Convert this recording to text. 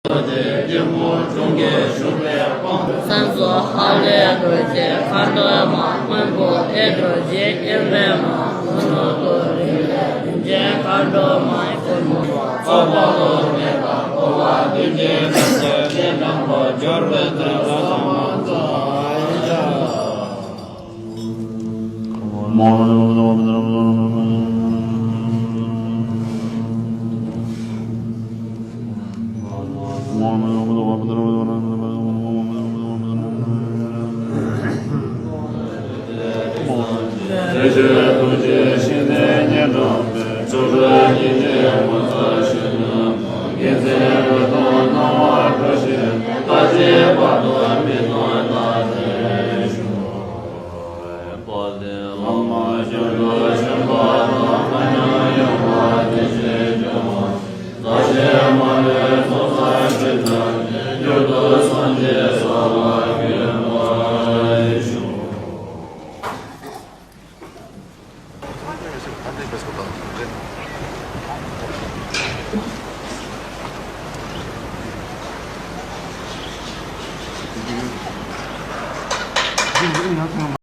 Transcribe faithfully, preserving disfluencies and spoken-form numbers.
རྡོ་རྗེ་སྐྱིལ་མོ་ཀྲུང་གིས་བཞུགས་པའི་དཔངས། སངས་རྒྱས་ཧ་ལས་རྡོ་རྗེ་མཁའ་འགྲོ་མ། སྔོན་པོ་ཨེ་རྡོ་རྗེ་སྐྱེམས་པའི་མ། གུ་རུ་ཏུ་རེ་ལས་རིན་ཆེན་མཁའ་འགྲོ་མ། ཀུན་ཏུ་རྩོད་པ་ལོ་མེད་པ། འཁོར་བ་འདུལ་བྱེད་ཐམས་ཅད་རྗེས་འབྲང་པོ། སྦྱོར་བའི་དོན་ལ་ཐོག་མར་མཛད།